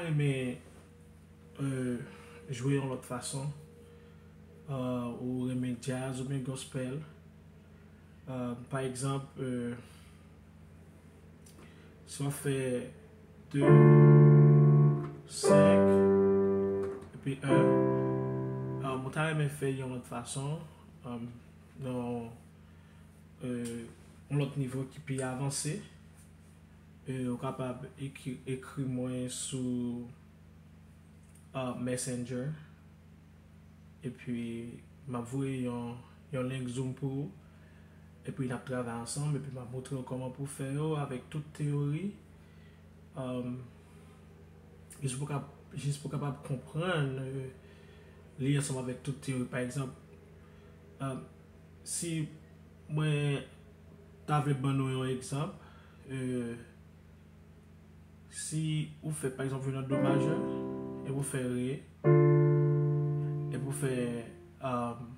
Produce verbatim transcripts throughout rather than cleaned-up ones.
renmen euh, jwe yon lòt fason, euh, ou renmen jazz oubyen gospel, euh, pa egzanp, euh, si w ap fè de, senk, epi en, euh, mwen ta renmen fè yon lòt fason, euh, nan euh, yon lòt nivo ki pi avanse, euh, ou kapab ekri, ekri mwen sou uh, Messenger. Epi m ap voye yon, yon link Zoom pou ou. Epi n ap travay ansanm. Epi m ap montre w kòman pou w fè yo avèk tout teyori. Um, jis pou, kap, jis pou kapab konprann euh, li ansanm avèk tout teyori. Pa egzanp, um, si mwen ta vle ban nou yon egzanp, euh, si ou fè, pa egzanp, jwe nan do majè, epi ou fè re, epi ou fè um,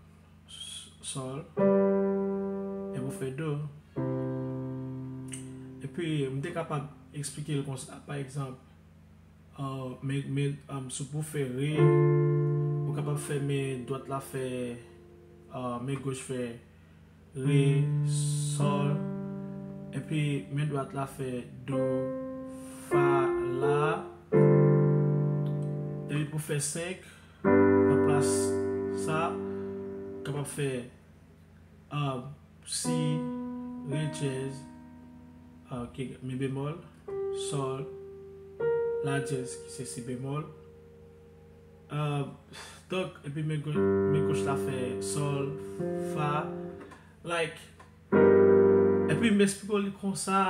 sòl, epi ou fè do. Epi m te kapab eksplike l konsa, pa egzanp, uh, men, men um, si w pou fè re, ou kapab fè men dwat la fè, uh, men goch fè re, sòl, epi men dwat la fè do, fa, la, epi pou fè senk, nan plas sa, kapab fè uh, si, re dyèz, uh, ki mi bemòl, sòl, la dyèz ki se si bemòl. Uh, donk, epi men goch la fè sòl, fa, like, epi m eksplike w li konsa,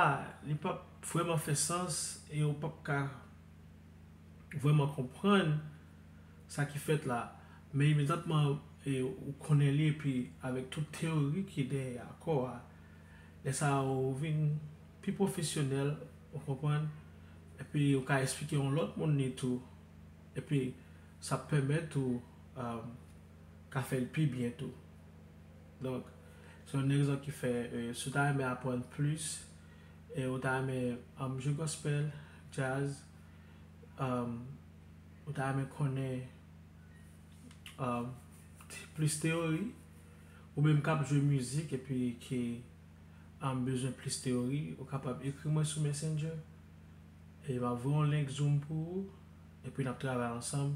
li p ap vrèman fè sans e ou p ap ka vrèman konprann sa ki fèt la. Men imedyatman ou konnen li epi avèk tout teyori ki dèyè akò a, lè sa a ou vin pi pwofesyonèl, ou konprann, epi ou ka eksplike yon lòt moun li tou, epi sa pèmèt ou um, ka fè l pi byen tou. Donk, se yon rezon ki fè, euh, si w ta renmen aprann plis, e ou ta renmen um, jwe gospel, jazz, um, ou ta renmen konnen um, plis teyori, ou menm k ap jwe mizik epi ki um, bezwen plis teyori, ou kapab ekri mwen sou Messenger. E m ap voye yon link Zoom pou ou, epi n ap travay ansanm.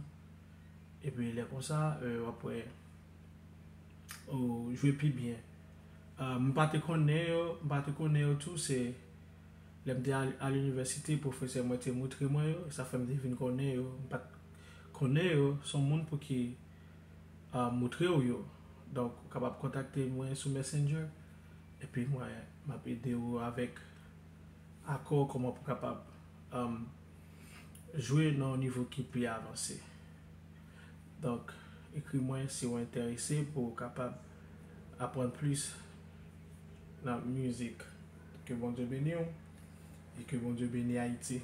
Epi lè konsa, euh, w ap wè ou jwe pi byen. Ah, m pa te konnen yo, m pa te konnen yo tou, se lè m te al, al inivèsite, pwofesè mwen te moutre mwen yo, sa fè m te vin konnen yo. M pa t konnen yo, se yon moun pou ki ah, moutre w yo. Donk, ou kapab kontakte mwen sou Messenger, epi mwen, m ap ede w avèk akò kòman pou kapab um, jwe nan yon nivo ki pi avanse. Donk, ekri mwen si w enterese pou w kapab aprann plis nan mizik. Ke Bondye beni w e ke Bondye beni Ayiti.